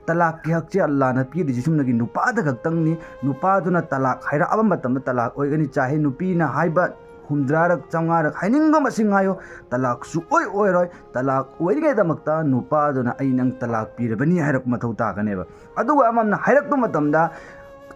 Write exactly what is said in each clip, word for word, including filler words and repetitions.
ꯇꯂꯥꯛꯀꯤ ꯍꯛꯁꯦ ꯑꯜꯂꯥꯅ ꯄꯤꯔꯤꯁꯤ ꯁꯨꯞꯅꯒꯤ ꯅꯨꯄꯥꯗ ꯈꯛꯇꯪꯅꯤ꯫ ꯅꯨꯄꯥꯗꯨꯅ ꯇꯂꯥꯛ ꯍꯥꯏꯔꯛꯑꯕ ꯃꯇꯝꯗ ꯇꯂꯥꯛ ꯑꯣꯏꯒꯅꯤ꯫ ꯆꯥꯍꯦ ꯅꯨꯄꯤꯅ ꯍꯥꯏꯕ ꯍꯨꯝꯗ꯭ꯔꯥꯔꯛ, ꯆꯥꯝꯃꯉꯥꯔꯛ, ꯍꯥꯏꯅꯤꯡꯕ ꯃꯁꯤꯡ ꯍꯥꯏꯌꯣ, ꯇꯂꯥꯛ ꯁꯨꯛꯑꯣꯏ ꯑꯣꯏꯔꯣꯏ꯫ ꯇꯂꯥꯛ ꯑꯣꯏꯔꯤꯉꯩꯗꯃꯛꯇ ꯅꯨꯄꯥꯗꯨꯅ "ꯑꯩ ꯅꯪ ꯇꯂꯥꯛ ꯄꯤꯔꯕꯅꯤ" ꯍꯥꯏꯔꯛꯄ ꯃꯊꯧ ꯇꯥꯒꯅꯦꯕ꯫ ꯑꯗꯨꯒ ꯑꯃꯅ ꯍꯥꯏꯔꯛꯄ ꯃꯇꯝꯗ,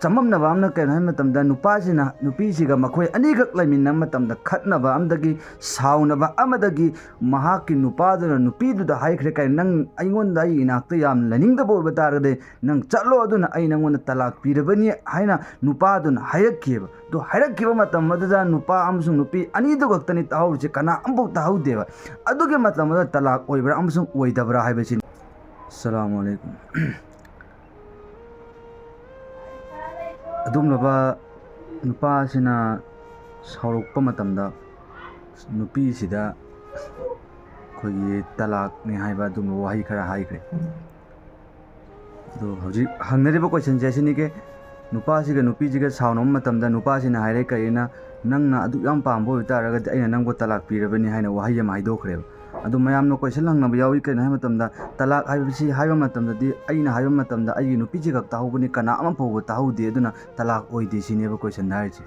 ꯆꯃꯝꯅꯕ ꯑꯃꯅ ꯀꯩꯅꯣ ꯍꯥꯏꯕ ꯃꯇꯝꯗ, ꯅꯨꯄꯥꯁꯤꯅ ꯅꯨꯄꯤꯁꯤꯒ ꯃꯈꯣꯏ ꯑꯅꯤꯈꯛ ꯂꯩꯃꯤꯟꯅꯕ ꯃꯇꯝꯗ ꯈꯠꯅꯕ ꯑꯃꯗꯒꯤ, ꯁꯥꯎꯅꯕ ꯑꯃꯗꯒꯤ, ꯃꯍꯥꯛꯀꯤ ꯅꯨꯄꯥꯗꯨꯅ ꯅꯨꯄꯤꯗꯨꯗ ꯍꯥꯏꯈ꯭ꯔꯦ, "ꯀꯩꯅꯣ, ꯅꯪ ꯑꯩꯉꯣꯟꯗ ꯑꯩꯒꯤ ꯏꯅꯥꯛꯇ ꯌꯥꯝ ꯂꯩꯅꯤꯡꯗꯕ ꯑꯣꯏꯕ ꯇꯥꯔꯒꯗꯤ ꯅꯪ ꯆꯠꯂꯣ, ꯑꯗꯨꯅ ꯑꯩ ꯅꯪꯉꯣꯟꯗ ꯇꯂꯥꯛ ꯄꯤꯔꯕꯅꯤ" ꯍꯥꯏꯅ ꯅꯨꯄꯥꯗꯨꯅ ꯍꯥꯏꯔꯛꯈꯤꯕ꯫ ꯑꯗꯨ ꯍꯥꯏꯔꯛꯈꯤꯕ ꯃꯇꯝ ꯑꯗꯨꯗ ꯅꯨꯄꯥ ꯑꯃꯁꯨꯡ ꯅꯨꯄꯤ ꯑꯅꯤꯗꯨ ꯈꯛꯇꯅꯤ ꯇꯥꯍꯧꯔꯤꯁꯦ, ꯀꯅꯥ ꯑꯃꯐꯥꯎ ꯇꯥꯍꯧꯗꯦꯕ꯫ ꯑꯗꯨꯒꯤ ꯃꯇꯝ ꯑꯗꯨꯗ ꯇꯂꯥꯛ ꯑꯣꯏꯕ꯭ꯔꯥ ꯑꯃꯁꯨꯡ ꯑꯣꯏꯗꯕ꯭ꯔꯥ ꯍꯥꯏꯕꯁꯤꯅꯤ꯫ ꯑꯁꯁꯂꯥꯃꯨ ꯑꯂꯥꯏꯀꯨꯝ꯫ ꯑꯗꯨꯒꯨꯝꯂꯕ ꯅꯨꯄꯥꯁꯤꯅ ꯁꯥꯎꯔꯛꯄ ꯃꯇꯝꯗ ꯅꯨꯄꯤꯁꯤꯗ ꯑꯩꯈꯣꯏꯒꯤ ꯇꯂꯥꯛꯅꯤ ꯍꯥꯏꯕ ꯑꯗꯨꯒꯨꯝꯕ ꯋꯥꯍꯩ ꯈꯔ ꯍꯥꯏꯈ꯭ꯔꯦ꯫ ꯑꯗꯣ ꯍꯧꯖꯤꯛ ꯍꯪꯅꯔꯤꯕ ꯀꯣꯏꯁꯟꯁꯦ ꯑꯁꯤꯅꯤꯒꯦ, ꯅꯨꯄꯥꯁꯤꯒ ꯅꯨꯄꯤꯁꯤꯒ ꯁꯥꯎꯅꯕ ꯃꯇꯝꯗ ꯅꯨꯄꯥꯁꯤꯅ ꯍꯥꯏꯔꯦ, "ꯀꯔꯤꯅ, ꯅꯪꯅ ꯑꯗꯨꯛ ꯌꯥꯝ ꯄꯥꯝꯕ ꯑꯣꯏꯕ ꯇꯥꯔꯒꯗꯤ ꯑꯩꯅ ꯅꯪꯕꯨ ꯇꯂꯥꯛ ꯄꯤꯔꯕꯅꯤ" ꯍꯥꯏꯅ ꯋꯥꯍꯩ ꯑꯃ ꯍꯥꯏꯗꯣꯛꯈ꯭ꯔꯦꯕ꯫ ꯑꯗꯣ ꯃꯌꯥꯝꯅ ꯀꯣꯏꯁꯟ ꯍꯪꯅꯕ ꯌꯥꯎꯏ, ꯀꯩꯅꯣ ꯍꯥꯏꯕ ꯃꯇꯝꯗ, ꯇꯂꯥꯛ ꯍꯥꯏꯕꯁꯤ ꯍꯥꯏꯕ ꯃꯇꯝꯗꯗꯤ ꯑꯩꯅ ꯍꯥꯏꯕ ꯃꯇꯝꯗ ꯑꯩꯒꯤ ꯅꯨꯄꯤꯁꯤ ꯈꯛ ꯇꯥꯍꯧꯕꯅꯤ, ꯀꯅꯥ ꯑꯃ ꯐꯥꯎꯕ ꯇꯥꯍꯧꯗꯦ, ꯑꯗꯨꯅ ꯇꯂꯥꯛ ꯑꯣꯏꯗꯦ ꯁꯤꯅꯦꯕ ꯀꯣꯏꯁꯟꯗ ꯍꯥꯏꯔꯤꯁꯦ꯫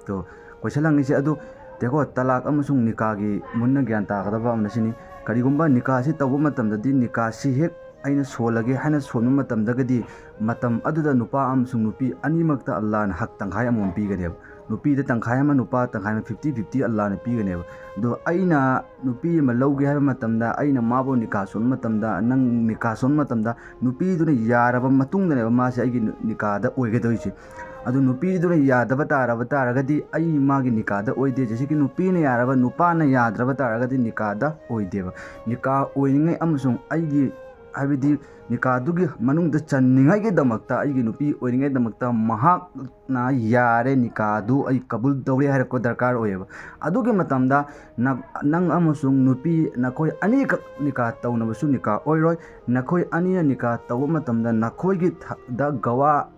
ꯇꯣ, ꯀꯣꯏꯁꯟ ꯍꯪꯉꯤꯁꯦ ꯑꯗꯨ, ꯇꯦꯀꯣ, ꯇꯂꯥꯛ ꯑꯃꯁꯨꯡ ꯅꯤꯀꯥꯒꯤ ꯃꯨꯟꯅ ꯒ꯭ꯌꯥꯟ ꯇꯥꯒꯗꯕ ꯑꯃꯅ ꯁꯤꯅꯤ꯫ ꯀꯔꯤꯒꯨꯝꯕ ꯅꯤꯀꯥꯁꯤ ꯇꯧꯕ ꯃꯇꯝꯗꯗꯤ, ꯅꯤꯀꯥꯁꯤ ꯍꯦꯛ ꯑꯩꯅ ꯁꯣꯜꯂꯒꯦ ꯍꯥꯏꯅ ꯁꯣꯟꯕ ꯃꯇꯝꯗꯒꯗꯤ, ꯃꯇꯝ ꯑꯗꯨꯗ ꯅꯨꯄꯥ ꯑꯃꯁꯨꯡ ꯅꯨꯄꯤ ꯑꯅꯤꯃꯛꯇ ꯑꯜꯂꯥꯅ ꯍꯛ ꯇꯪꯈꯥꯏ ꯑꯃꯃꯝ ꯄꯤꯒꯅꯦꯕ꯫ ꯅꯨꯄꯤꯗ ꯇꯪꯈꯥꯏ ꯑꯃ, ꯅꯨꯄꯥ ꯇꯪꯈꯥꯏ ꯑꯃ, ꯐꯤꯐꯇꯤ ꯐꯤꯐꯇꯤ ꯑꯜꯂꯥꯅ ꯄꯤꯒꯅꯦꯕ꯫ ꯑꯗꯣ ꯑꯩꯅ ꯅꯨꯄꯤ ꯑꯃ ꯂꯧꯒꯦ ꯍꯥꯏꯕ ꯃꯇꯝꯗ, ꯑꯩꯅ ꯃꯥꯕꯨ ꯅꯤꯀꯥ ꯁꯣꯟꯕ ꯃꯇꯝꯗ, ꯅꯪ ꯅꯤꯀꯥ ꯁꯣꯟꯕ ꯃꯇꯝꯗ, ꯅꯨꯄꯤꯗꯨꯅ ꯌꯥꯔꯕ ꯃꯇꯨꯡꯗꯅꯦꯕ ꯃꯥꯁꯦ ꯑꯩꯒꯤ ꯅꯨ-, ꯅꯤꯀꯥꯗ ꯑꯣꯏꯒꯗꯣꯏꯁꯦ꯫ ꯑꯗꯨ ꯅꯨꯄꯤꯗꯨꯅ ꯌꯥꯗꯕ ꯇꯥꯔꯕ ꯇꯥꯔꯒꯗꯤ ꯑꯩ ꯃꯥꯒꯤ ꯅꯤꯀꯥꯗ ꯑꯣꯏꯗꯦ꯫ ꯖꯩꯁꯦ ꯀꯤ ꯅꯨꯄꯤꯅ ꯌꯥꯔꯕ, ꯅꯨꯄꯥꯅ ꯌꯥꯗ꯭ꯔꯕ ꯇꯥꯔꯒꯗꯤ ꯅꯤꯀꯥꯗ ꯑꯣꯏꯗꯦꯕ꯫ ꯅꯤꯀꯥ ꯑꯣꯏꯅꯤꯡꯉꯥꯏ ꯑꯃꯁꯨꯡ ꯑꯩꯒꯤ, ꯍꯥꯏꯕꯗꯤ ꯅꯤꯀꯥꯗꯨꯒꯤ ꯃꯅꯨꯡꯗ ꯆꯟꯅꯤꯡꯉꯥꯏꯒꯤꯗꯃꯛꯇ, ꯑꯩꯒꯤ ꯅꯨꯄꯤ ꯑꯣꯏꯅꯤꯡꯉꯥꯏꯗꯃꯛꯇ ꯃꯍꯥꯛꯅ "ꯌꯥꯔꯦ, ꯅꯤꯀꯥꯗꯨ ꯑꯩ ꯀꯕꯨꯜ ꯇꯧꯔꯦ" ꯍꯥꯏꯔꯛꯄ ꯗꯔꯀꯥꯔ ꯑꯣꯏꯌꯦꯕ꯫ ꯑꯗꯨꯒꯤ ꯃꯇꯝꯗ ꯅ-, ꯅꯪ ꯑꯃꯁꯨꯡ ꯅꯨꯄꯤ ꯅꯈꯣꯏ ꯑꯅꯤꯈꯛ ꯅꯤꯀꯥ ꯇꯧꯅꯕꯁꯨ ꯅꯤꯀꯥ ꯑꯣꯏꯔꯣꯏ꯫ ꯅꯈꯣꯏ ꯑꯅꯤꯅ ꯅꯤꯀꯥ ꯇꯧꯕ ꯃꯇꯝꯗ ꯅꯈꯣꯏꯒꯤ ꯊ-, ꯗ ꯒꯋꯥ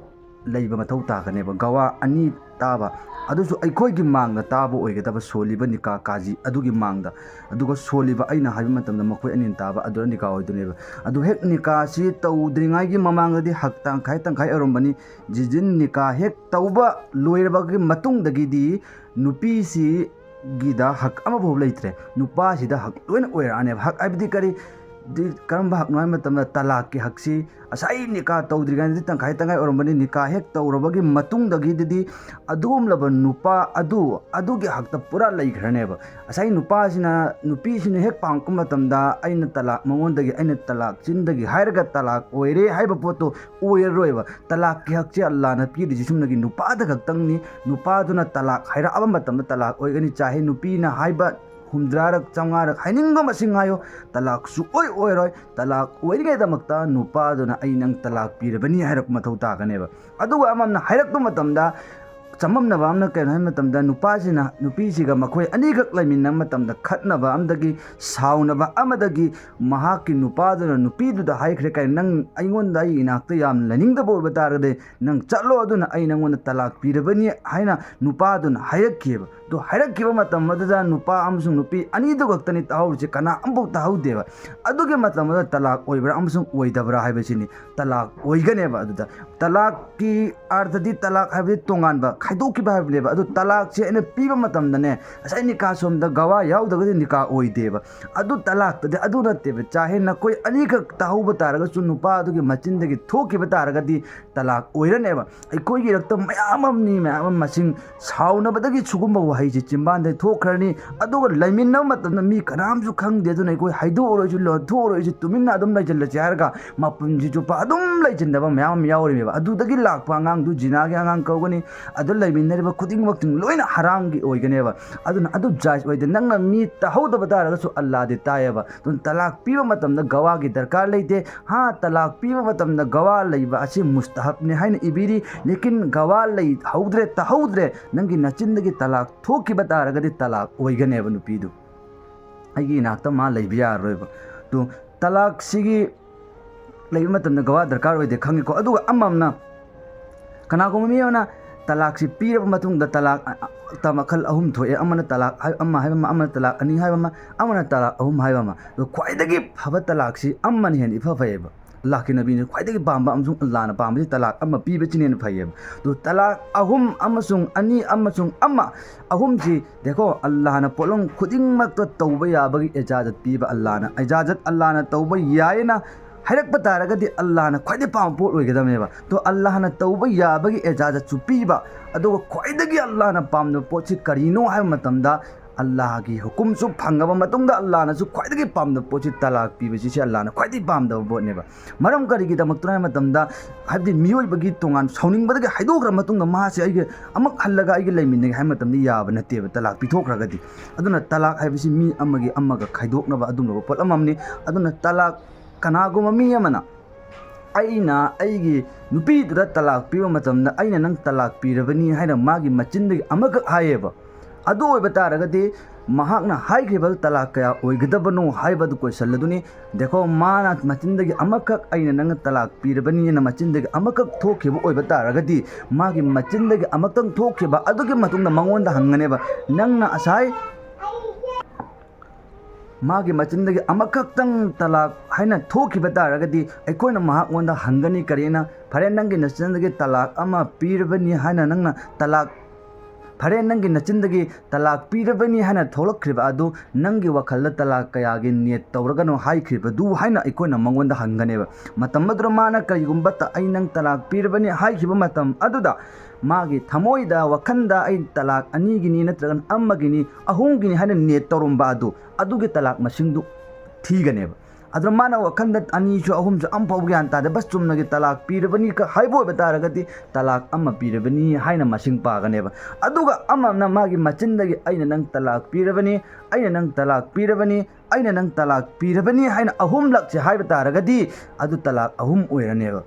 ꯂꯩꯕ ꯃꯊꯧ ꯇꯥꯒꯅꯦꯕ꯫ ꯒꯋꯥ ꯑꯅꯤ ꯇꯥꯕ, ꯑꯗꯨꯁꯨ ꯑꯩꯈꯣꯏꯒꯤ ꯃꯥꯡꯗ ꯇꯥꯕ ꯑꯣꯏꯒꯗꯕ, ꯁꯣꯜꯂꯤꯕ ꯅꯤꯀꯥ ꯀꯥꯖꯤ ꯑꯗꯨꯒꯤ ꯃꯥꯡꯗ꯫ ꯑꯗꯨꯒ ꯁꯣꯜꯂꯤꯕ ꯑꯩꯅ ꯍꯥꯏꯕ ꯃꯇꯝꯗ ꯃꯈꯣꯏ ꯑꯅꯤꯅ ꯇꯥꯕ ꯑꯗꯨꯗ ꯅꯤꯀꯥ ꯑꯣꯏꯗꯣꯏꯅꯦꯕ꯫ ꯑꯗꯨ ꯍꯦꯛ ꯅꯤꯀꯥꯁꯤ ꯇꯧꯗ꯭ꯔꯤꯉꯩꯒꯤ ꯃꯃꯥꯡꯗꯗꯤ ꯍꯛ ꯇꯪꯈꯥꯏ ꯇꯪꯈꯥꯏ ꯑꯣꯏꯔꯝꯕꯅꯤ꯫ ꯖꯤꯖꯤꯟ ꯅꯤꯀꯥ ꯍꯦꯛ ꯇꯧꯕ ꯂꯣꯏꯔꯕꯒꯤ ꯃꯇꯨꯡꯗꯒꯤꯗꯤ ꯅꯨꯄꯤꯁꯤꯒꯤꯗ ꯍꯛ ꯑꯃꯐꯥꯎ ꯂꯩꯇ꯭ꯔꯦ, ꯅꯨꯄꯥꯁꯤꯗ ꯍꯛ ꯂꯣꯏꯅ ꯑꯣꯏꯔꯛꯑꯅꯦꯕ꯫ ꯍꯛ ꯍꯥꯏꯕꯗꯤ ꯀꯔꯤ? ꯗꯤ ꯀꯔꯝꯕ ꯍꯛꯅꯣ ꯍꯥꯏꯕ ꯃꯇꯝꯗ ꯇꯂꯥꯛꯀꯤ ꯍꯛꯁꯤ ꯉꯁꯥꯏ ꯅꯤꯀꯥ ꯇꯧꯗ꯭ꯔꯤꯉꯩꯗꯗꯤ ꯇꯪꯈꯥꯏ ꯇꯪꯈꯥꯏ ꯑꯣꯏꯔꯝꯕꯅꯤ, ꯅꯤꯀꯥ ꯍꯦꯛ ꯇꯧꯔꯕꯒꯤ ꯃꯇꯨꯡꯗꯒꯤꯗꯗꯤ ꯑꯗꯨꯒꯨꯝꯂꯕ ꯅꯨꯄꯥ ꯑꯗꯨ, ꯑꯗꯨꯒꯤ ꯍꯛꯇ ꯄꯨꯔꯥ ꯂꯩꯈ꯭ꯔꯅꯦꯕ꯫ ꯉꯁꯥꯏ ꯅꯨꯄꯥꯁꯤꯅ, ꯅꯨꯄꯤꯁꯤꯅ ꯍꯦꯛ ꯄꯥꯝꯃꯛꯄ ꯃꯇꯝꯗ ꯑꯩꯅ ꯇꯂꯥꯛ, ꯃꯉꯣꯟꯗꯒꯤ ꯑꯩꯅ ꯇꯂꯥꯛ ꯆꯤꯟꯗꯒꯤ ꯍꯥꯏꯔꯒ ꯇꯂꯥꯛ ꯑꯣꯏꯔꯦ ꯍꯥꯏꯕ ꯄꯣꯠꯇꯣ ꯑꯣꯏꯔꯔꯣꯏꯕ꯫ ꯇꯂꯥꯛꯀꯤ ꯍꯛꯁꯦ ꯑꯜꯂꯥꯅ ꯄꯤꯔꯤꯁꯤ ꯁꯨꯝꯅꯒꯤ ꯅꯨꯄꯥꯗ ꯈꯛꯇꯪꯅꯤ꯫ ꯅꯨꯄꯥꯗꯨꯅ ꯇꯂꯥꯛ ꯍꯥꯏꯔꯛꯑꯕ ꯃꯇꯝꯗ ꯇꯂꯥꯛ ꯑꯣꯏꯒꯅꯤ, ꯆꯥꯍꯦ ꯅꯨꯄꯤꯅ ꯍꯥꯏꯕ ꯍꯨꯝꯗ꯭ꯔꯥꯔꯛ, ꯆꯥꯝꯃꯉꯥꯔꯛ, ꯍꯥꯏꯅꯤꯡꯕ ꯃꯁꯤꯡ ꯍꯥꯏꯌꯣ, ꯇꯂꯥꯛ ꯁꯨꯛꯑꯣꯏ ꯑꯣꯏꯔꯣꯏ꯫ ꯇꯂꯥꯛ ꯑꯣꯏꯔꯤꯉꯩꯗꯃꯛꯇ ꯅꯨꯄꯥꯗꯨꯅ "ꯑꯩ ꯅꯪ ꯇꯂꯥꯛ ꯄꯤꯔꯕꯅꯤ" ꯍꯥꯏꯔꯛꯄ ꯃꯊꯧ ꯇꯥꯒꯅꯦꯕ꯫ ꯑꯗꯨꯒ ꯑꯃꯅ ꯍꯥꯏꯔꯛꯄ ꯃꯇꯝꯗ ꯆꯃꯝꯅꯕ ꯑꯃꯅ ꯀꯩꯅꯣ ꯍꯥꯏꯕ ꯃꯇꯝꯗ, ꯅꯨꯄꯥꯁꯤꯅ ꯅꯨꯄꯤꯁꯤꯒ ꯃꯈꯣꯏ ꯑꯅꯤꯈꯛ ꯂꯩꯃꯤꯟꯅꯕ ꯃꯇꯝꯗ ꯈꯠꯅꯕ ꯑꯃꯗꯒꯤ, ꯁꯥꯎꯅꯕ ꯑꯃꯗꯒꯤ, ꯃꯍꯥꯛꯀꯤ ꯅꯨꯄꯥꯗꯨꯅ ꯅꯨꯄꯤꯗꯨꯗ ꯍꯥꯏꯈ꯭ꯔꯦ, "ꯀꯩꯅꯣ, ꯅꯪ ꯑꯩꯉꯣꯟꯗ, ꯑꯩꯒꯤ ꯏꯅꯥꯛꯇ ꯌꯥꯝꯅ ꯂꯩꯅꯤꯡꯗꯕ ꯑꯣꯏꯕ ꯇꯥꯔꯒꯗꯤ ꯅꯪ ꯆꯠꯂꯣ, ꯑꯗꯨꯅ ꯑꯩ ꯅꯪꯉꯣꯟꯗ ꯇꯂꯥꯛ ꯄꯤꯔꯕꯅꯤ" ꯍꯥꯏꯅ ꯅꯨꯄꯥꯗꯨꯅ ꯍꯥꯏꯔꯛꯈꯤꯕ꯫ ꯑꯗꯨ ꯍꯥꯏꯔꯛꯈꯤꯕ ꯃꯇꯝ ꯑꯗꯨꯗ ꯅꯨꯄꯥ ꯑꯃꯁꯨꯡ ꯅꯨꯄꯤ ꯑꯅꯤꯗꯨ ꯈꯛꯇꯅꯤ ꯇꯥꯍꯧꯔꯤꯁꯦ, ꯀꯅꯥ ꯑꯃꯐꯥꯎ ꯇꯥꯍꯧꯗꯦꯕ꯫ ꯑꯗꯨꯒꯤ ꯃꯇꯝ ꯑꯗꯨꯗ ꯇꯂꯥꯛ ꯑꯣꯏꯕ꯭ꯔꯥ ꯑꯃꯁꯨꯡ ꯑꯣꯏꯗꯕ꯭ꯔꯥ ꯍꯥꯏꯕꯁꯤꯅꯤ꯫ ꯇꯂꯥꯛ ꯑꯣꯏꯒꯅꯦꯕ꯫ ꯑꯗꯨꯗ ꯇꯂꯥꯛꯀꯤ ꯑꯥꯔꯊꯗꯤ, ꯇꯂꯥꯛ ꯍꯥꯏꯕꯗꯤ ꯇꯣꯉꯥꯟꯕ, ꯈꯥꯏꯗꯣꯛꯈꯤꯕ ꯍꯥꯏꯕꯅꯦꯕ꯫ ꯑꯗꯨ ꯇꯂꯥꯛꯁꯦ ꯑꯩꯅ ꯄꯤꯕ ꯃꯇꯝꯗꯅꯦ, ꯉꯁꯥꯏ ꯅꯤꯀꯥ ꯁꯣꯝꯗ ꯒꯋꯥ ꯌꯥꯎꯗ꯭ꯔꯒꯗꯤ ꯅꯤꯀꯥ ꯑꯣꯏꯗꯦꯕ꯫ ꯑꯗꯨ ꯇꯂꯥꯛꯇꯗꯤ ꯑꯗꯨ ꯅꯠꯇꯦꯕ꯫ ꯆꯥꯍꯦ ꯅꯈꯣꯏ ꯑꯅꯤꯈꯛ ꯇꯥꯍꯧꯕ ꯇꯥꯔꯒꯁꯨ, ꯅꯨꯄꯥ ꯑꯗꯨꯒꯤ ꯃꯆꯤꯟꯗꯒꯤ ꯊꯣꯛꯈꯤꯕ ꯇꯥꯔꯒꯗꯤ ꯇꯂꯥꯛ ꯑꯣꯏꯔꯅꯦꯕ꯫ ꯑꯩꯈꯣꯏꯒꯤ ꯏꯔꯛꯇ ꯃꯌꯥꯝ ꯑꯃꯅꯤ, ꯃꯌꯥꯝ ꯑꯃ ꯃꯁꯤꯡ ꯁꯥꯎꯅꯕꯗꯒꯤ ꯁꯤꯒꯨꯝꯕ ꯋꯥꯍꯩꯁꯤ ꯆꯤꯝꯕꯥꯟꯗꯒꯤ ꯊꯣꯛꯈ꯭ꯔꯅꯤ꯫ ꯑꯗꯨꯒ ꯂꯩꯃꯤꯟꯅꯕ ꯃꯇꯝꯗ ꯃꯤ ꯀꯅꯥꯝꯁꯨ ꯈꯪꯗꯦ, ꯑꯗꯨꯅ ꯑꯩꯈꯣꯏ ꯍꯥꯏꯗꯣꯛꯑꯔꯣꯏꯁꯤ, ꯂꯣꯟꯊꯣꯛꯑꯔꯣꯏꯁꯤ, ꯇꯨꯃꯤꯟꯅ ꯑꯗꯨꯝ ꯂꯩꯁꯤꯜꯂꯁꯤ ꯍꯥꯏꯔꯒ ꯃꯄꯨꯟꯁꯤ ꯆꯨꯞꯄ ꯑꯗꯨꯝ ꯂꯩꯁꯤꯟꯅꯕ ꯃꯌꯥꯝ ꯑꯃ ꯌꯥꯎꯔꯤꯕ꯫ ꯑꯗꯨꯗꯒꯤ ꯂꯥꯛꯄ ꯑꯉꯥꯡꯗꯨ ꯖꯤꯅꯥꯒꯤ ꯑꯉꯥꯡ ꯀꯧꯒꯅꯤ꯫ ꯑꯗꯨ ꯂꯩꯃꯤꯟꯅꯔꯤꯕ ꯈꯨꯗꯤꯡꯃꯛꯁꯤꯡ ꯂꯣꯏꯅ ꯍꯔꯥꯝꯒꯤ ꯑꯣꯏꯒꯅꯦꯕ꯫ ꯑꯗꯨꯅ ꯑꯗꯨ ꯖꯥꯏꯖ ꯑꯣꯏꯗꯦ꯫ ꯅꯪꯅ ꯃꯤ ꯇꯥꯍꯧꯗꯕ ꯇꯥꯔꯒꯁꯨ ꯑꯜꯂꯥꯗꯤ ꯇꯥꯏꯌꯦꯕ꯫ ꯑꯗꯨꯅ ꯇꯂꯥꯛ ꯄꯤꯕ ꯃꯇꯝꯗ ꯒꯋꯥꯒꯤ ꯗꯔꯀꯥꯔ ꯂꯩꯇꯦ꯫ ꯍꯥ, ꯇꯂꯥꯛ ꯄꯤꯕ ꯃꯇꯝꯗ ꯒꯋꯥ ꯂꯩꯕ ꯑꯁꯤ ꯃꯨꯁꯇꯍꯕꯅꯤ ꯍꯥꯏꯅ ꯏꯕꯤꯔꯤ꯫ ꯂꯦꯀꯤꯟ ꯒꯋꯥ ꯂꯩꯍꯧꯗ꯭ꯔꯦ, ꯇꯥꯍꯧꯗ꯭ꯔꯦ, ꯅꯪꯒꯤ ꯅꯆꯤꯟꯗꯒꯤ ꯇꯂꯥꯛ ꯊꯣꯛꯈꯤꯕ ꯇꯥꯔꯒꯗꯤ ꯇꯂꯥꯛ ꯑꯣꯏꯒꯅꯦꯕ ꯅꯨꯄꯤꯗꯨ꯫ ꯑꯩꯒꯤ ꯏꯅꯥꯛꯇ ꯃꯥ ꯂꯩꯕ ꯌꯥꯔꯔꯣꯏꯕ꯫ ꯑꯗꯨ ꯇꯂꯥꯛꯁꯤꯒꯤ ꯂꯩꯕ ꯃꯇꯝꯗ ꯒꯋꯥ ꯗꯔꯀꯥꯔ ꯑꯣꯏꯗꯦ ꯈꯪꯉꯤꯀꯣ꯫ ꯑꯗꯨꯒ ꯑꯃ ꯑꯃꯅ ꯀꯅꯥꯒꯨꯝꯕ ꯃꯤ ꯑꯃꯅ ꯇꯂꯥꯛꯁꯤ ꯄꯤꯔꯕ ꯃꯇꯨꯡꯗ ꯇꯂꯥꯛ ꯇ ꯃꯈꯜ ꯑꯍꯨꯝ ꯊꯣꯛꯑꯦ꯫ ꯑꯃꯅ ꯇꯂꯥꯛ ꯍꯥꯏ-, ꯑꯃ ꯍꯥꯏꯕ ꯑꯃ, ꯑꯃꯅ ꯇꯂꯥꯛ ꯑꯅꯤ ꯍꯥꯏꯕ ꯑꯃ, ꯑꯃꯅ ꯇꯂꯥꯛ ꯑꯍꯨꯝ ꯍꯥꯏꯕ ꯑꯃ꯫ ꯑꯗꯣ ꯈ꯭ꯋꯥꯏꯗꯒꯤ ꯐꯕ ꯇꯂꯥꯛꯁꯤ ꯑꯃꯅ ꯍꯦꯟꯅ ꯏꯐ ꯐꯩꯌꯦꯕ꯫ ꯑꯜꯂꯥꯍꯀꯤ ꯅꯕꯤꯅ ꯈ꯭ꯋꯥꯏꯗꯒꯤ ꯄꯥꯝꯕ ꯑꯃꯁꯨꯡ ꯑꯜꯂꯥꯍꯅ ꯄꯥꯝꯕꯁꯤ ꯇꯂꯥꯛ ꯑꯃ ꯄꯤꯕꯁꯤꯅ ꯍꯦꯟꯅ ꯐꯩꯌꯦꯕ꯫ ꯑꯗꯣ ꯇꯂꯥꯛ ꯑꯍꯨꯝ ꯑꯃꯁꯨꯡ ꯑꯅꯤ ꯑꯃꯁꯨꯡ ꯑꯃ, ꯑꯍꯨꯝꯁꯤ ꯗꯦꯈꯣ, ꯑꯜꯂꯥꯍꯅ ꯄꯣꯠꯂꯝ ꯈꯨꯗꯤꯡꯃꯛꯇ ꯇꯧꯕ ꯌꯥꯕꯒꯤ ꯏꯖꯥꯖꯠ ꯄꯤꯕ꯫ ꯑꯜꯂꯥꯍꯅ ꯏꯖꯥꯖꯠ, ꯑꯜꯂꯥꯍꯅ ꯇꯧꯕ ꯌꯥꯏꯌꯦꯅ ꯍꯥꯏꯔꯛꯄ ꯇꯥꯔꯒꯗꯤ ꯑꯜꯂꯥꯍꯅ ꯈ꯭ꯋꯥꯏꯗꯒꯤ ꯄꯥꯝꯕ ꯄꯣꯠ ꯑꯣꯏꯒꯗꯕꯅꯦꯕ꯫ ꯑꯗꯣ ꯑꯜꯂꯥꯍꯅ ꯇꯧꯕ ꯌꯥꯕꯒꯤ ꯏꯖꯥꯖꯠꯁꯨ ꯄꯤꯕ꯫ ꯑꯗꯨꯒ ꯈ꯭ꯋꯥꯏꯗꯒꯤ ꯑꯜꯂꯥꯍꯅ ꯄꯥꯝꯗꯕ ꯄꯣꯠꯁꯤ ꯀꯔꯤꯅꯣ ꯍꯥꯏꯕ ꯃꯇꯝꯗ, ꯑꯜꯂꯥꯍꯒꯤ ꯍꯨꯀꯨꯝꯁꯨ ꯐꯪꯉꯕ ꯃꯇꯨꯡꯗ ꯑꯜꯂꯥꯍꯅꯁꯨ ꯈ꯭ꯋꯥꯏꯗꯒꯤ ꯄꯥꯝꯗꯕ ꯄꯣꯠꯁꯤ ꯇꯂꯥꯛ ꯄꯤꯕꯁꯤ, ꯁꯤ ꯑꯜꯂꯥꯍꯅ ꯈ꯭ꯋꯥꯏꯗꯒꯤ ꯄꯥꯝꯗꯕ ꯄꯣꯠꯅꯦꯕ꯫ ꯃꯔꯝ ꯀꯔꯤꯒꯤꯗꯃꯛꯇꯅꯣ ꯍꯥꯏꯕ ꯃꯇꯝꯗ, ꯍꯥꯏꯕꯗꯤ ꯃꯤꯑꯣꯏꯕꯒꯤ ꯇꯣꯉꯥꯟ ꯁꯥꯎꯅꯤꯡꯕꯗꯒꯤ ꯍꯥꯏꯗꯣꯛꯈ꯭ꯔ ꯃꯇꯨꯡꯗ ꯃꯍꯥꯛꯁꯦ ꯑꯩꯒ ꯑꯃꯨꯛ ꯍꯜꯂꯒ ꯑꯩꯒ ꯂꯩꯃꯤꯟꯅꯒꯦ ꯍꯥꯏꯕ ꯃꯇꯝꯗ ꯌꯥꯕ ꯅꯠꯇꯦꯕ, ꯇꯂꯥꯛ ꯄꯤꯊꯣꯛꯈ꯭ꯔꯒꯗꯤ꯫ ꯑꯗꯨꯅ ꯇꯂꯥꯛ ꯍꯥꯏꯕꯁꯤ ꯃꯤ ꯑꯃꯒꯤ ꯑꯃꯒ ꯈꯥꯏꯗꯣꯛꯅꯕ ꯑꯗꯨꯒꯨꯝꯂꯕ ꯄꯣꯠ ꯑꯃꯅꯤ꯫ ꯑꯗꯨꯅ ꯇꯂꯥꯛ, ꯀꯅꯥꯒꯨꯝꯕ ꯃꯤ ꯑꯃꯅ ꯑꯩꯅ ꯑꯩꯒꯤ ꯅꯨꯄꯤꯗꯨꯗ ꯇꯂꯥꯛ ꯄꯤꯕ ꯃꯇꯝꯗ, "ꯑꯩꯅ ꯅꯪ ꯇꯂꯥꯛ ꯄꯤꯔꯕꯅꯤ" ꯍꯥꯏꯅ ꯃꯥꯒꯤ ꯃꯆꯤꯟꯗꯒꯤ ꯑꯃꯈꯛ ꯍꯥꯏꯌꯦꯕ꯫ ꯑꯗꯨ ꯑꯣꯏꯕ ꯇꯥꯔꯒꯗꯤ ꯃꯍꯥꯛꯅ ꯍꯥꯏꯈ꯭ꯔꯤꯕ ꯇꯂꯥꯛ ꯀꯌꯥ ꯑꯣꯏꯒꯗꯕꯅꯣ ꯍꯥꯏꯕꯗꯨ ꯀꯣꯏꯁꯜ ꯑꯗꯨꯅꯤ꯫ ꯗꯦꯈꯣ, ꯃꯥꯅ ꯃꯆꯤꯟꯗꯒꯤ ꯑꯃꯈꯛ "ꯑꯩꯅ ꯅꯪꯅ ꯇꯂꯥꯛ ꯄꯤꯔꯕꯅꯤ" ꯍꯥꯏꯅ ꯃꯆꯤꯟꯗꯒꯤ ꯑꯃꯈꯛ ꯊꯣꯛꯈꯤꯕ ꯑꯣꯏꯕ ꯇꯥꯔꯒꯗꯤ, ꯃꯥꯒꯤ ꯃꯆꯤꯟꯗꯒꯤ ꯑꯃꯈꯛꯇꯪ ꯊꯣꯛꯈꯤꯕ ꯑꯗꯨꯒꯤ ꯃꯇꯨꯡꯗ ꯃꯉꯣꯟꯗ ꯍꯪꯒꯅꯦꯕ, "ꯅꯪꯅ ꯉꯁꯥꯏ ꯃꯥꯒꯤ ꯃꯆꯤꯟꯗꯒꯤ ꯑꯃꯈꯛꯇꯪ ꯇꯂꯥꯛ ꯍꯥꯏꯅ ꯊꯣꯛꯈꯤꯕ ꯇꯥꯔꯒꯗꯤ, ꯑꯩꯈꯣꯏꯅ ꯃꯍꯥꯛꯉꯣꯟꯗ ꯍꯪꯒꯅꯤ ꯀꯔꯤꯅ, 'ꯐꯔꯦ, ꯅꯪꯒꯤ ꯅꯆꯤꯟꯗꯒꯤ ꯇꯂꯥꯛ ꯑꯃ ꯄꯤꯔꯕꯅꯤ ꯍꯥꯏꯅ ꯅꯪꯅ ꯇꯂꯥꯛ, ꯐꯔꯦ, ꯅꯪꯒꯤ ꯅꯆꯤꯟꯗꯒꯤ ꯇꯂꯥꯛ ꯄꯤꯔꯕꯅꯤ ꯍꯥꯏꯅ ꯊꯣꯛꯂꯛꯈ꯭ꯔꯤꯕ ꯑꯗꯨ ꯅꯪꯒꯤ ꯋꯥꯈꯜꯗ ꯇꯂꯥꯛ ꯀꯌꯥꯒꯤ ꯅꯤꯌꯠ ꯇꯧꯔꯒꯅꯣ ꯍꯥꯏꯈ꯭ꯔꯤꯕꯗꯨ?' ꯍꯥꯏꯅ ꯑꯩꯈꯣꯏꯅ ꯃꯉꯣꯟꯗ ꯍꯪꯒꯅꯦꯕ꯫ ꯃꯇꯝ ꯑꯗꯨꯗ ꯃꯥꯅ ꯀꯔꯤꯒꯨꯝꯕ ꯇ-, "ꯑꯩ ꯅꯪ ꯇꯂꯥꯛ ꯄꯤꯔꯕꯅꯤ" ꯍꯥꯏꯈꯤꯕ ꯃꯇꯝ ꯑꯗꯨꯗ, ꯃꯥꯒꯤ ꯊꯃꯣꯏꯗ, ꯋꯥꯈꯜꯗ "ꯑꯩ ꯇꯂꯥꯛ ꯑꯅꯤꯒꯤꯅꯤ ꯅꯠꯇ꯭ꯔꯒꯅ ꯑꯃꯒꯤꯅꯤ, ꯑꯍꯨꯝꯒꯤꯅꯤ" ꯍꯥꯏꯅ ꯅꯤꯌꯠ ꯇꯧꯔꯝꯕ ꯑꯗꯨ, ꯑꯗꯨꯒꯤ ꯇꯂꯥꯛ ꯃꯁꯤꯡꯗꯨ ꯊꯤꯒꯅꯦꯕ꯫ ꯑꯗꯨꯅ ꯃꯥꯅ ꯋꯥꯈꯜꯗ ꯑꯅꯤꯁꯨ ꯑꯍꯨꯝꯁꯨ ꯑꯃꯐꯥꯎ ꯒ꯭ꯌꯥꯟ ꯇꯥꯗꯦ, ꯕꯁ ꯆꯨꯝꯅꯒꯤ "ꯇꯂꯥꯛ ꯄꯤꯔꯕꯅꯤ" ꯈꯛ ꯍꯥꯏꯕ ꯑꯣꯏꯕ ꯇꯥꯔꯒꯗꯤ, "ꯇꯂꯥꯛ ꯑꯃ ꯄꯤꯔꯕꯅꯤ" ꯍꯥꯏꯅ ꯃꯁꯤꯡ ꯄꯥꯒꯅꯦꯕ꯫ ꯑꯗꯨꯒ ꯑꯃꯅ ꯃꯥꯒꯤ ꯃꯆꯤꯟꯗꯒꯤ "ꯑꯩꯅ ꯅꯪ ꯇꯂꯥꯛ ꯄꯤꯔꯕꯅꯤ, ꯑꯩꯅ ꯅꯪ ꯇꯂꯥꯛ ꯄꯤꯔꯕꯅꯤ, ꯑꯩꯅ ꯅꯪ ꯇꯂꯥꯛ ꯄꯤꯔꯕꯅꯤ" ꯍꯥꯏꯅ ꯑꯍꯨꯝꯂꯛꯁꯦ ꯍꯥꯏꯕ ꯇꯥꯔꯒꯗꯤ, ꯑꯗꯨ ꯇꯂꯥꯛ ꯑꯍꯨꯝ ꯑꯣꯏꯔꯅꯦꯕ꯫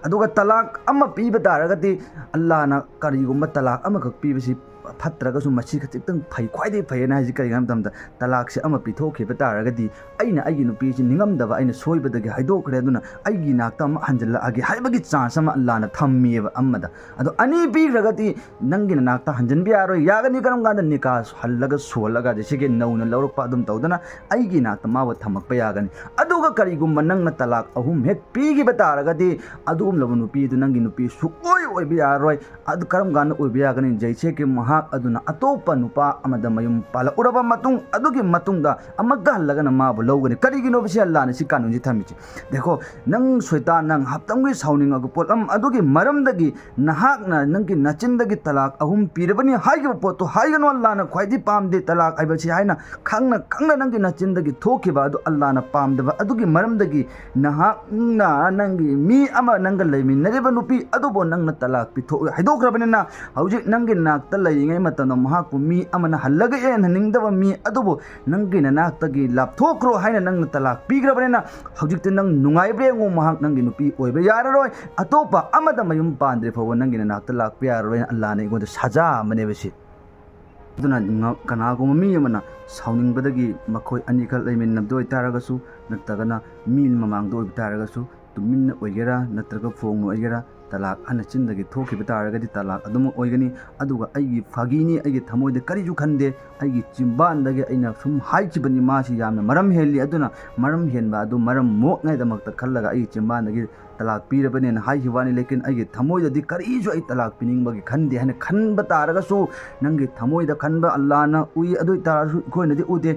ꯑꯗꯨꯒ ꯇꯂꯥꯛ ꯑꯃ ꯄꯤꯕ ꯇꯥꯔꯒꯗꯤ, ꯑꯜꯂꯥꯍꯅ ꯀꯔꯤꯒꯨꯝꯕ ꯇꯂꯥꯛ ꯑꯃꯈꯛ ꯄꯤꯕꯁꯤ ꯐꯠꯇ꯭ꯔꯒꯁꯨ ꯃꯁꯤ ꯈꯖꯤꯛꯇꯪ ꯐꯩ, ꯈ꯭ꯋꯥꯏꯗꯒꯤ ꯐꯩꯌꯦꯅ ꯍꯥꯏꯁꯤ ꯀꯔꯤꯒꯤꯅꯣ ꯍꯥꯏꯕ ꯃꯇꯝꯗ, ꯇꯂꯥꯛꯁꯦ ꯑꯃ ꯄꯤꯊꯣꯛꯈꯤꯕ ꯇꯥꯔꯒꯗꯤ ꯑꯩꯅ ꯑꯩꯒꯤ ꯅꯨꯄꯤꯁꯤ ꯅꯤꯡꯉꯝꯗꯕ, ꯑꯩꯅ ꯁꯣꯏꯕꯗꯒꯤ ꯍꯥꯏꯗꯣꯛꯈ꯭ꯔꯦ, ꯑꯗꯨꯅ ꯑꯩꯒꯤ ꯅꯥꯛꯇ ꯑꯃ ꯍꯟꯖꯤꯜꯂꯛꯑꯒꯦ ꯍꯥꯏꯕꯒꯤ ꯆꯥꯟꯁ ꯑꯃ ꯑꯜꯂꯥꯅ ꯊꯝꯃꯤꯑꯕ ꯑꯃꯗ꯫ ꯑꯗꯣ ꯑꯅꯤ ꯄꯤꯈ꯭ꯔꯒꯗꯤ ꯅꯪꯒꯤ ꯅꯅꯥꯛꯇ ꯍꯟꯖꯤꯟꯕ ꯌꯥꯔꯣꯏ꯫ ꯌꯥꯒꯅꯤ꯫ ꯀꯔꯝ ꯀꯥꯟꯗ? ꯅꯤꯀꯥ ꯍꯜꯂꯒ ꯁꯣꯜꯂꯒ, ꯑꯗꯩ ꯁꯤꯒꯤ ꯅꯧꯅ ꯂꯧꯔꯛꯄ ꯑꯗꯨꯝ ꯇꯧꯗꯅ ꯑꯩꯒꯤ ꯅꯥꯛꯇ ꯃꯥꯕꯨ ꯊꯝꯃꯛꯄ ꯌꯥꯒꯅꯤ꯫ ꯑꯗꯨꯒ ꯀꯔꯤꯒꯨꯝꯕ ꯅꯪꯅ ꯇꯂꯥꯛ ꯑꯍꯨꯝ ꯍꯦꯛ ꯄꯤꯈꯤꯕ ꯇꯥꯔꯒꯗꯤ ꯑꯗꯨꯒꯨꯝꯂꯕ ꯅꯨꯄꯤꯗꯨ ꯅꯪꯒꯤ ꯅꯨꯄꯤ ꯁꯨꯛꯑꯣꯏ ꯑꯣꯏꯕ ꯌꯥꯔꯣꯏ꯫ ꯑꯗꯨ ꯀꯔꯝ ꯀꯥꯟꯗ ꯑꯣꯏꯕ ꯌꯥꯒꯅꯤ? ꯖꯩꯁꯦ ꯀꯤ ꯃꯍꯥꯛ ꯑꯗꯨꯅ ꯑꯇꯣꯞꯄ ꯅꯨꯄꯥ ꯑꯃꯗ ꯃꯌꯨꯝ ꯄꯥꯜꯂꯛꯎꯔꯕ ꯃꯇꯨꯡ, ꯑꯗꯨꯒꯤ ꯃꯇꯨꯡꯗ ꯑꯃꯨꯛꯀ ꯍꯜꯂꯒꯅ ꯃꯥꯕꯨ ꯂꯧꯒꯅꯤ꯫ ꯀꯔꯤꯒꯤꯅꯣꯕ ꯁꯤ ꯑꯜꯂꯥꯅ ꯁꯤ ꯀꯥꯅꯨꯟꯁꯤ ꯊꯝꯃꯤꯁꯦ? ꯗꯦꯈꯣ, ꯅꯪ ꯁꯣꯏꯇꯥꯟ, ꯅꯪ ꯉꯥꯏꯍꯥꯛꯇꯪꯒꯤ ꯁꯥꯎꯅꯤꯡꯉꯛꯄ ꯄꯣꯠ ꯑꯃ ꯑꯗꯨꯒꯤ ꯃꯔꯝꯗꯒꯤ ꯅꯍꯥꯛꯅ ꯅꯪꯒꯤ ꯅꯆꯤꯟꯗꯒꯤ ꯇꯂꯥꯛ ꯑꯍꯨꯝ ꯄꯤꯔꯕꯅꯤ ꯍꯥꯏꯈꯤꯕ ꯄꯣꯠꯇꯣ ꯍꯥꯏꯒꯅꯨ꯫ ꯑꯜꯂꯥꯅ ꯈ꯭ꯋꯥꯏꯗꯒꯤ ꯄꯥꯝꯗꯦ ꯇꯂꯥꯛ ꯍꯥꯏꯕꯁꯤ ꯍꯥꯏꯅ ꯈꯪꯅ ꯈꯪꯅ ꯅꯪꯒꯤ ꯅꯆꯤꯟꯗꯒꯤ ꯊꯣꯛꯈꯤꯕ ꯑꯗꯨ ꯑꯜꯂꯥꯅ ꯄꯥꯝꯗꯕ ꯑꯗꯨꯒꯤ ꯃꯔꯝꯗꯒꯤ ꯅꯍꯥꯛꯅ ꯅꯪꯒꯤ ꯃꯤ ꯑꯃ, ꯅꯪꯒ ꯂꯩꯃꯤꯟꯅꯔꯤꯕ ꯅꯨꯄꯤ ꯑꯗꯨꯕꯨ ꯅꯪꯅ ꯇꯂꯥꯛ ꯄꯤꯊꯣꯛ ꯍꯥꯏꯗꯣꯛꯈ꯭ꯔꯕꯅꯤꯅ, ꯍꯧꯖꯤꯛ ꯅꯪꯒꯤ ꯅꯥꯛꯇ ꯂꯩꯔꯤꯉꯩ ꯃꯇꯝꯗ ꯃꯍꯥꯛꯄꯨ ꯃꯤ ꯑꯃꯅ ꯍꯜꯂꯒ ꯌꯦꯡꯍꯟꯅꯤꯡꯗꯕ ꯃꯤ ꯑꯗꯨꯕꯨ ꯅꯪꯒꯤ ꯅꯅꯥꯛꯇꯒꯤ ꯂꯥꯞꯊꯣꯛꯈ꯭ꯔꯣ ꯍꯥꯏꯅ ꯅꯪꯅ ꯇꯂꯥꯛ ꯄꯤꯈ꯭ꯔꯕꯅꯤꯅ, ꯍꯧꯖꯤꯛꯇꯤ ꯅꯪ ꯅꯨꯡꯉꯥꯏꯕ꯭ꯔꯥ ꯌꯦꯡꯉꯨ꯫ ꯃꯍꯥꯛ ꯅꯪꯒꯤ ꯅꯨꯄꯤ ꯑꯣꯏꯕ ꯌꯥꯔꯔꯣꯏ, ꯑꯇꯣꯞꯄ ꯑꯃꯗ ꯃꯌꯨꯝ ꯄꯥꯟꯗ꯭ꯔꯤ ꯐꯥꯎꯕ ꯅꯪꯒꯤ ꯅꯅꯥꯛꯇ ꯂꯥꯛꯄ ꯌꯥꯔꯔꯣꯏꯅ ꯑꯜꯂꯥꯅ ꯑꯩꯉꯣꯟꯗ ꯁꯖꯥ ꯑꯃꯅꯦꯕ ꯁꯤ꯫ ꯑꯗꯨꯅ ꯉ-, ꯀꯅꯥꯒꯨꯝꯕ ꯃꯤ ꯑꯃꯅ ꯁꯥꯎꯅꯤꯡꯕꯗꯒꯤ ꯃꯈꯣꯏ ꯑꯅꯤꯈꯛ ꯂꯩꯃꯤꯟꯅꯕꯗ ꯑꯣꯏꯇꯥꯔꯒꯁꯨ, ꯅꯠꯇ꯭ꯔꯒꯅ ꯃꯤ ꯃꯃꯥꯡꯗ ꯑꯣꯏꯕ ꯇꯥꯔꯒꯁꯨ, ꯇꯨꯃꯤꯟꯅ ꯑꯣꯏꯒꯦꯔꯥ ꯅꯠꯇ꯭ꯔꯒ ꯐꯣꯡꯅ ꯑꯣꯏꯒꯦꯔꯥ, ꯇꯂꯥꯛ ꯑꯅ ꯆꯤꯟꯗꯒꯤ ꯊꯣꯛꯈꯤꯕ ꯇꯥꯔꯒꯗꯤ ꯇꯂꯥꯛ ꯑꯗꯨꯃꯛ ꯑꯣꯏꯒꯅꯤ꯫ ꯑꯗꯨꯒ ꯑꯩꯒꯤ ꯐꯥꯒꯤꯅꯤ, ꯑꯩꯒꯤ ꯊꯃꯣꯏꯗ ꯀꯔꯤꯁꯨ ꯈꯟꯗꯦ, ꯑꯩꯒꯤ ꯆꯤꯝꯕꯥꯟꯗꯒꯤ ꯑꯩꯅ ꯁꯨꯝ ꯍꯥꯏꯈꯤꯕꯅꯤ, ꯃꯥꯁꯤ ꯌꯥꯝꯅ ꯃꯔꯝ ꯍꯦꯜꯂꯤ, ꯑꯗꯨꯅ ꯃꯔꯝ ꯍꯦꯟꯕ ꯑꯗꯨ ꯃꯔꯝ ꯃꯣꯛꯅꯉꯥꯏꯗꯃꯛꯇ ꯈꯜꯂꯒ ꯑꯩꯒꯤ ꯆꯤꯝꯕꯥꯟꯗꯒꯤ ꯇꯂꯥꯛ ꯄꯤꯔꯕꯅꯦꯅ ꯍꯥꯏꯈꯤꯕ ꯋꯥꯅꯤ, ꯂꯦꯀꯤꯟ ꯑꯩꯒꯤ ꯊꯃꯣꯏꯗꯗꯤ ꯀꯔꯤꯁꯨ ꯑꯩ ꯇꯂꯥꯛ ꯄꯤꯅꯤꯡꯕꯒꯤ ꯈꯟꯗꯦ ꯍꯥꯏꯅ ꯈꯟꯕ ꯇꯥꯔꯒꯁꯨ, ꯅꯪꯒꯤ ꯊꯃꯣꯏꯗ ꯈꯟꯕ ꯑꯜꯂꯥꯅ ꯎꯏ꯫ ꯑꯗꯨ ꯑꯣꯏ ꯇꯥꯔꯁꯨ ꯑꯩꯈꯣꯏꯅꯗꯤ ꯎꯗꯦ꯫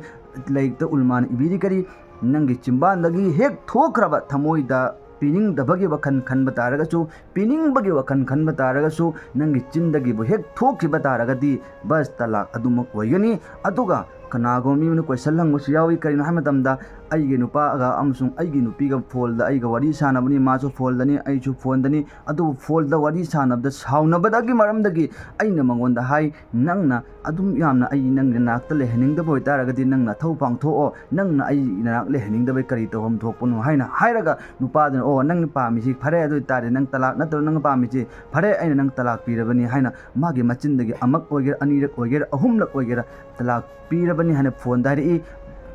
ꯂꯥꯏꯔꯤꯛꯇ ꯎꯜꯃꯥꯅ ꯏꯕꯤꯔꯤ ꯀꯔꯤ? ꯅꯪꯒꯤ ꯆꯤꯝꯕꯥꯟꯗꯒꯤ ꯍꯦꯛ ꯊꯣꯛꯈ꯭ꯔꯕ ꯊꯃꯣꯏꯗ ꯄꯤꯅꯤꯡꯗꯕꯒꯤ ꯋꯥꯈꯜ ꯈꯟꯕ ꯇꯥꯔꯒꯁꯨ, ꯄꯤꯅꯤꯡꯕꯒꯤ ꯋꯥꯈꯜ ꯈꯟꯕ ꯇꯥꯔꯒꯁꯨ, ꯅꯪꯒꯤ ꯆꯤꯟꯗꯒꯤꯕꯨ ꯍꯦꯛ ꯊꯣꯛꯈꯤꯕ ꯇꯥꯔꯒꯗꯤ ꯕꯁ ꯇꯂꯥꯛ ꯑꯗꯨꯃꯛ ꯑꯣꯏꯒꯅꯤ꯫ ꯑꯗꯨꯒ ꯀꯅꯥꯒꯨꯝꯕ ꯃꯤ ꯑꯃꯅ ꯀꯣꯏꯁꯟ ꯍꯪꯕꯁꯨ ꯌꯥꯎꯏ꯫ ꯀꯔꯤꯅꯣ ꯍꯥꯏꯕ ꯃꯇꯝꯗ, ꯑꯩꯒꯤ ꯅꯨꯄꯥꯒ ꯑꯃꯁꯨꯡ ꯑꯩꯒꯤ ꯅꯨꯄꯤꯒ ꯐꯣꯟꯗ ꯑꯩꯒ ꯋꯥꯔꯤ ꯁꯥꯟꯅꯕꯅꯤ, ꯃꯥꯁꯨ ꯐꯣꯟꯗꯅꯤ, ꯑꯩꯁꯨ ꯐꯣꯟꯗꯅꯤ, ꯑꯗꯨꯕꯨ ꯐꯣꯟꯗ ꯋꯥꯔꯤ ꯁꯥꯟꯅꯕꯗ ꯁꯥꯎꯅꯕꯗꯒꯤ ꯃꯔꯝꯗꯒꯤ ꯑꯩꯅ ꯃꯉꯣꯟꯗ ꯍꯥꯏ, "ꯅꯪꯅ ꯑꯗꯨꯝ ꯌꯥꯝꯅ ꯑꯩ ꯅꯪꯒꯤ ꯅꯥꯛꯇ ꯂꯩꯍꯟꯅꯤꯡꯗꯕ ꯑꯣꯏꯇꯥꯔꯒꯗꯤ ꯅꯪ ꯅꯊꯧ ꯄꯥꯡꯊꯣꯛꯑꯣ, ꯅꯪꯅ ꯑꯩ ꯅꯅꯥꯛ ꯂꯩꯍꯟꯅꯤꯡꯗꯕꯩ ꯀꯔꯤ ꯇꯧꯐꯝ ꯊꯣꯛꯄꯅꯣ?" ꯍꯥꯏꯅ ꯍꯥꯏꯔꯒ ꯅꯨꯄꯥꯗꯨꯅ, "ꯑꯣ, ꯅꯪꯅ ꯄꯥꯝꯃꯤꯁꯤ ꯐꯔꯦ, ꯑꯗꯨ ꯑꯣꯏꯇꯥꯔꯗꯤ ꯅꯪ ꯇꯂꯥꯛ ꯅꯠꯇ꯭ꯔꯣ ꯅꯪꯅ ꯄꯥꯝꯃꯤꯁꯤ? ꯐꯔꯦ, ꯑꯩꯅ ꯅꯪ ꯇꯂꯥꯛ ꯄꯤꯔꯕꯅꯤ" ꯍꯥꯏꯅ ꯃꯥꯒꯤ ꯃꯆꯤꯟꯗꯒꯤ ꯑꯃꯛ ꯑꯣꯏꯒꯦꯔꯥ, ꯑꯅꯤꯔꯛ ꯑꯣꯏꯒꯦꯔꯥ, ꯑꯍꯨꯝꯂꯛ ꯑꯣꯏꯒꯦꯔꯥ, "ꯇꯂꯥꯛ ꯄꯤꯔꯕꯅꯤ" ꯍꯥꯏꯅ ꯐꯣꯟꯗ ꯍꯥꯏꯔꯛꯏ꯫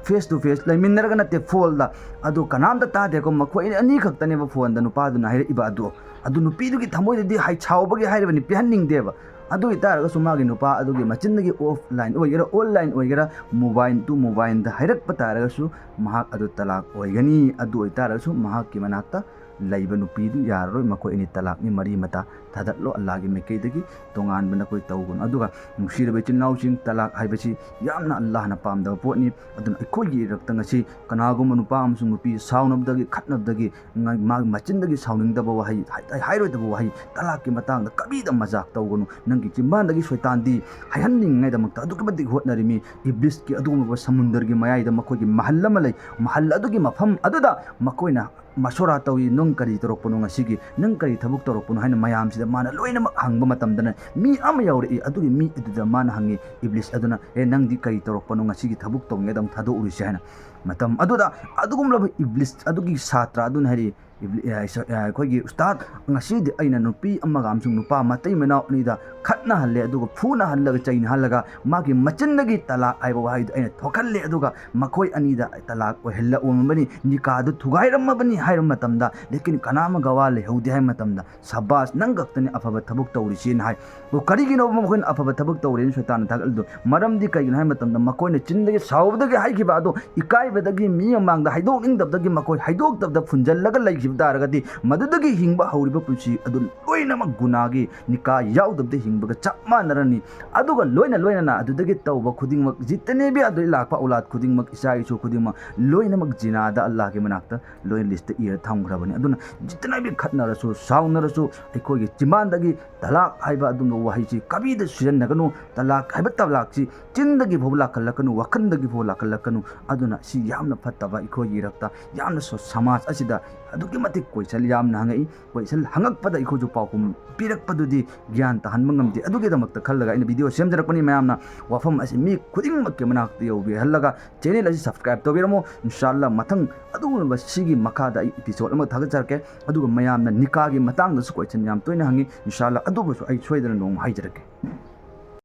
Face to face ꯂꯩꯃꯤꯟꯅꯔꯒ ꯅꯠꯇꯦ, ꯐꯣꯟꯗ꯫ ꯑꯗꯨ ꯀꯅꯥꯝꯇ ꯇꯥꯗꯦꯀꯣ, ꯃꯈꯣꯏ ꯑꯅꯤ ꯈꯛꯇꯅꯦꯕ ꯐꯣꯟꯗ ꯅꯨꯄꯥꯗꯨꯅ ꯍꯥꯏꯔꯛꯏꯕ ꯑꯗꯨ꯫ ꯑꯗꯨ ꯅꯨꯄꯤꯗꯨꯒꯤ ꯊꯃꯣꯏꯗꯗꯤ ꯍꯥꯏ ꯁꯥꯎꯕꯒꯤ ꯍꯥꯏꯔꯤꯕꯅꯤ, ꯄꯤꯍꯟꯅꯤꯡꯗꯦꯕ꯫ ꯑꯗꯨ ꯑꯣꯏꯇꯥꯔꯒꯁꯨ ꯃꯥꯒꯤ ꯅꯨꯄꯥ ꯑꯗꯨꯒꯤ ꯃꯆꯤꯟꯗꯒꯤ offline ꯑꯣꯏꯒꯦꯔꯥ, online ꯑꯣꯏꯒꯦꯔꯥ, mobile to mobileꯗ ꯍꯥꯏꯔꯛꯄ ꯇꯥꯔꯒꯁꯨ ꯃꯍꯥꯛ ꯑꯗꯨ ꯇꯂꯥꯛ ꯑꯣꯏꯒꯅꯤ꯫ ꯑꯗꯨ ꯑꯣꯏꯇꯥꯔꯒꯁꯨ ꯃꯍꯥꯛꯀꯤ ꯃꯅꯥꯛꯇ ꯂꯩꯕ ꯅꯨꯄꯤꯗꯨ ꯌꯥꯔꯔꯣꯏ꯫ ꯃꯈꯣꯏ ꯑꯅꯤ ꯇꯂꯥꯛꯅꯤ, ꯃꯔꯤ ꯃꯇꯥ ꯊꯥꯗꯠꯂꯣ, ꯑꯜꯂꯥꯍꯒꯤ ꯃꯥꯏꯀꯩꯗꯒꯤ ꯇꯣꯉꯥꯟꯕ ꯅꯈꯣꯏ ꯇꯧꯒꯅꯨ꯫ ꯑꯗꯨꯒ ꯅꯨꯡꯁꯤꯔꯕ ꯏꯆꯤꯟ ꯏꯅꯥꯎꯁꯤꯡ, ꯇꯂꯥꯛ ꯍꯥꯏꯕꯁꯤ ꯌꯥꯝꯅ ꯑꯜꯂꯥꯍꯅ ꯄꯥꯝꯗꯕ ꯄꯣꯠꯅꯤ꯫ ꯑꯗꯨꯅ ꯑꯩꯈꯣꯏꯒꯤ ꯏꯔꯛꯇ ꯉꯁꯤ ꯀꯅꯥꯒꯨꯝꯕ ꯅꯨꯄꯥ ꯑꯃꯁꯨꯡ ꯅꯨꯄꯤ ꯁꯥꯎꯅꯕꯗꯒꯤ, ꯈꯠꯅꯕꯗꯒꯤ, ꯉ-, ꯃꯥꯒꯤ ꯃꯆꯤꯟꯗꯒꯤ ꯁꯥꯎꯅꯤꯡꯗꯕ ꯋꯥꯍꯩ, ꯍꯥꯏ-, ꯍꯥꯏꯔꯣꯏꯗꯕ ꯋꯥꯍꯩ, ꯇꯂꯥꯛꯀꯤ ꯃꯇꯥꯡꯗ ꯀꯕꯤꯗ ꯃꯖꯥꯛ ꯇꯧꯒꯅꯨ꯫ ꯅꯪꯒꯤ ꯆꯤꯝꯕꯥꯟꯗꯒꯤ ꯁꯣꯏꯇꯥꯟꯗꯤ ꯍꯥꯏꯍꯟꯅꯤꯡꯉꯥꯏꯗꯃꯛꯇ ꯑꯗꯨꯛꯀꯤ ꯃꯇꯤꯛ ꯍꯣꯠꯅꯔꯤꯃꯤ꯫ ꯏꯕ꯭ꯂꯤꯁꯀꯤ ꯑꯗꯨꯒꯨꯝꯂꯕ ꯁꯃꯨꯟꯗꯔꯒꯤ ꯃꯌꯥꯏꯗ ꯃꯈꯣꯏꯒꯤ ꯃꯍꯜ ꯑꯃ ꯂꯩ꯫ ꯃꯍꯜ ꯑꯗꯨꯒꯤ ꯃꯐꯝ ꯑꯗꯨꯗ ꯃꯈꯣꯏꯅ ꯃꯁꯣꯔꯥ ꯇꯧꯏ, "ꯅꯪ ꯀꯔꯤ ꯇꯧꯔꯛꯄꯅꯣ ꯉꯁꯤꯒꯤ? ꯅꯪ ꯀꯔꯤ ꯊꯕꯛ ꯇꯧꯔꯛꯄꯅꯣ?" ꯍꯥꯏꯅ ꯃꯌꯥꯝꯁꯤꯗ ꯃꯥꯅ ꯂꯣꯏꯅꯃꯛ ꯍꯪꯕ ꯃꯇꯝꯗꯅ ꯃꯤ ꯑꯃ ꯌꯥꯎꯔꯛꯏ꯫ ꯑꯗꯨꯒꯤ ꯃꯤ ꯑꯗꯨꯗ ꯃꯥꯅ ꯍꯪꯉꯤ, ꯏꯕ꯭ꯂꯤꯁ ꯑꯗꯨꯅ, "ꯑꯦ, ꯅꯪꯗꯤ ꯀꯔꯤ ꯇꯧꯔꯛꯄꯅꯣ ꯉꯁꯤꯒꯤ ꯊꯕꯛ ꯇꯧꯔꯤꯉꯩꯗ ꯑꯃꯨꯛ ꯊꯥꯗꯣꯛꯎꯔꯤꯁꯦ?" ꯍꯥꯏꯅ꯫ ꯃꯇꯝ ꯑꯗꯨꯗ ꯑꯗꯨꯒꯨꯝꯂꯕ ꯏꯕ꯭ꯂꯤꯁ ꯑꯗꯨꯒꯤ ꯁꯥꯇ꯭ꯔ ꯑꯗꯨꯅ ꯍꯥꯏꯔꯛꯏ, ꯏꯕ꯭ꯂꯤ-, ꯑꯦ, ꯁ-, ꯑꯦ, ꯑꯩꯈꯣꯏꯒꯤ ꯎꯁꯇꯥꯗ, ꯉꯁꯤꯗꯤ ꯑꯩꯅ ꯅꯨꯄꯤ ꯑꯃꯒ ꯑꯃꯁꯨꯡ ꯅꯨꯄꯥ ꯃꯇꯩ ꯃꯅꯥꯎ ꯑꯅꯤꯗ ꯈꯠꯅꯍꯜꯂꯦ, ꯑꯗꯨꯒ ꯐꯨꯅꯍꯜꯂꯒ, ꯆꯩꯅꯍꯜꯂꯒ, ꯃꯥꯒꯤ ꯃꯆꯤꯟꯗꯒꯤ ꯇꯂꯥꯛ ꯍꯥꯏꯕ ꯋꯥꯍꯩꯗꯨ ꯑꯩꯅ ꯊꯣꯛꯍꯜꯂꯦ, ꯑꯗꯨꯒ ꯃꯈꯣꯏ ꯑꯅꯤꯗ ꯇꯂꯥꯛ ꯑꯣꯏꯍꯜꯂꯛꯂꯝꯃꯕꯅꯤ, ꯅꯤꯀꯥꯗꯨ ꯊꯨꯒꯥꯏꯔꯝꯃꯕꯅꯤ ꯍꯥꯏꯕ ꯃꯇꯝꯗ, ꯂꯦꯀꯤꯟ ꯀꯅꯥ ꯑꯃ ꯒꯋꯥ ꯂꯩꯍꯧꯗꯦ ꯍꯥꯏꯕ ꯃꯇꯝꯗ, "ꯁꯕꯥꯁ, ꯅꯪ ꯈꯛꯇꯅꯤ ꯑꯐꯕ ꯊꯕꯛ ꯇꯧꯔꯤꯁꯦꯅ" ꯍꯥꯏ꯫ ꯑꯗꯣ ꯀꯔꯤꯒꯤꯅꯣꯕ ꯃꯈꯣꯏꯅ ꯑꯐꯕ ꯊꯕꯛ ꯇꯧꯔꯦꯅ ꯁꯩꯇꯥꯟꯅ ꯊꯥꯒꯠꯂꯤꯗꯣ? ꯃꯔꯝꯗꯤ ꯀꯩꯒꯤꯅꯣ ꯍꯥꯏꯕ ꯃꯇꯝꯗ, ꯃꯈꯣꯏꯅ ꯆꯤꯟꯗꯒꯤ ꯁꯥꯎꯕꯗꯒꯤ ꯍꯥꯏꯈꯤꯕ ꯑꯗꯣ ꯏꯀꯥꯏꯕꯗꯒꯤ, ꯃꯤ ꯃꯃꯥꯡꯗ ꯍꯥꯏꯗꯣꯛꯅꯤꯡꯗꯕꯗꯒꯤ ꯃꯈꯣꯏ ꯍꯥꯏꯗꯣꯛꯇꯕꯗ ꯐꯨꯟꯖꯜꯂꯒ ꯂꯩꯈꯤꯕ꯫ ꯇꯥꯔꯒꯗꯤ ꯃꯗꯨꯗꯒꯤ ꯍꯤꯡꯕ ꯍꯧꯔꯤꯕ ꯄꯨꯟꯁꯤ ꯑꯗꯨ ꯂꯣꯏꯅꯃꯛ ꯒꯨꯅꯥꯒꯤ ꯅꯤꯀꯥ ꯌꯥꯎꯗꯕꯗ ꯍꯤꯡꯕꯒ ꯆꯞ ꯃꯥꯟꯅꯔꯅꯤ꯫ ꯑꯗꯨꯒ ꯂꯣꯏꯅ ꯂꯣꯏꯅꯅ ꯑꯗꯨꯗꯒꯤ ꯇꯧꯕ ꯈꯨꯗꯤꯡꯃꯛ, ꯖꯤꯇꯅꯦꯕꯤ ꯑꯗꯨꯗꯒꯤ ꯂꯥꯛꯄ ꯑꯧꯂꯥꯗ ꯈꯨꯗꯤꯡꯃꯛ, ꯏꯆꯥ ꯏꯁꯨ ꯈꯨꯗꯤꯡꯃꯛ ꯂꯣꯏꯅꯃꯛ ꯖꯤꯅꯥꯗ ꯑꯜꯂꯥꯍꯒꯤ ꯃꯅꯥꯛꯇ ꯂꯣꯏꯅ ꯂꯤꯁꯇ ꯏꯔ ꯊꯝꯈ꯭ꯔꯕꯅꯤ꯫ ꯑꯗꯨꯅ ꯖꯤꯇꯅꯦꯕꯤ ꯈꯠꯅꯔꯁꯨ, ꯁꯥꯎꯅꯔꯁꯨ, ꯑꯩꯈꯣꯏꯒꯤ ꯆꯤꯝꯕꯥꯟꯗꯒꯤ ꯇꯂꯥꯛ ꯍꯥꯏꯕ ꯑꯗꯨꯝꯕ ꯋꯥꯍꯩꯁꯤ ꯀꯕꯤꯗ ꯁꯤꯖꯤꯟꯅꯒꯅꯨ꯫ ꯇꯂꯥꯛ ꯍꯥꯏꯕ ꯇꯂꯥꯛꯁꯤ ꯆꯤꯟꯗꯒꯤ ꯐꯥꯎꯕ ꯂꯥꯛꯍꯜꯂꯛꯀꯅꯨ, ꯋꯥꯈꯜꯗꯒꯤ ꯐꯥꯎꯕ ꯂꯥꯛꯍꯜꯂꯛꯀꯅꯨ꯫ ꯑꯗꯨꯅ ꯁꯤ ꯌꯥꯝꯅ ꯐꯠꯇꯕ, ꯑꯩꯈꯣꯏꯒꯤ ꯏꯔꯛꯇ ꯌꯥꯝꯅ ꯁꯣ-, ꯁꯃꯥꯖ ꯑꯁꯤꯗ ꯑꯗꯨꯛꯀꯤ ꯃꯇꯤꯛ ꯀꯣꯏꯁꯟ ꯌꯥꯝꯅ ꯍꯪꯉꯛꯏ꯫ ꯀꯣꯏꯁꯟ ꯍꯪꯉꯛꯄꯗ ꯑꯩꯈꯣꯏꯁꯨ ꯄꯥꯎꯈꯨꯝ ꯄꯤꯔꯛꯄꯗꯨꯗꯤ ꯒ꯭ꯌꯥꯟ ꯇꯥꯍꯟꯕ ꯉꯝꯗꯦ꯫ ꯑꯗꯨꯒꯤꯗꯃꯛꯇ ꯈꯜꯂꯒ ꯑꯩꯅ ꯚꯤꯗꯤꯑꯣ ꯁꯦꯝꯖꯔꯛꯄꯅꯤ꯫ ꯃꯌꯥꯝꯅ ꯋꯥꯐꯝ ꯑꯁꯤ ꯃꯤ ꯈꯨꯗꯤꯡꯃꯛꯀꯤ ꯃꯅꯥꯛꯇ ꯌꯧꯕꯤꯍꯜꯂꯒ ꯆꯦꯅꯦꯜ ꯑꯁꯤ ꯁꯕꯁꯀ꯭ꯔꯥꯏꯕ ꯇꯧꯕꯤꯔꯝꯃꯣ꯫ ꯏꯟꯁꯥꯜꯂꯥ ꯃꯊꯪ ꯑꯗꯨꯒꯨꯝꯂꯕ ꯁꯤꯒꯤ ꯃꯈꯥꯗ ꯑꯩ ꯏꯄꯤꯁꯣꯗ ꯑꯃ ꯊꯥꯒꯠꯆꯔꯛꯀꯦ꯫ ꯑꯗꯨꯒ ꯃꯌꯥꯝꯅ ꯅꯤꯀꯥꯒꯤ ꯃꯇꯥꯡꯗꯁꯨ ꯀꯣꯏꯁꯟ ꯌꯥꯝ ꯇꯣꯏꯅ ꯍꯪꯉꯤ꯫ ꯏꯟꯁꯥꯜꯂꯥ ꯑꯗꯨꯕꯨꯁꯨ ꯑꯩ ꯁꯣꯏꯗꯅ ꯅꯣꯡꯃ ꯍꯥꯏꯖꯔꯛꯀꯦ꯫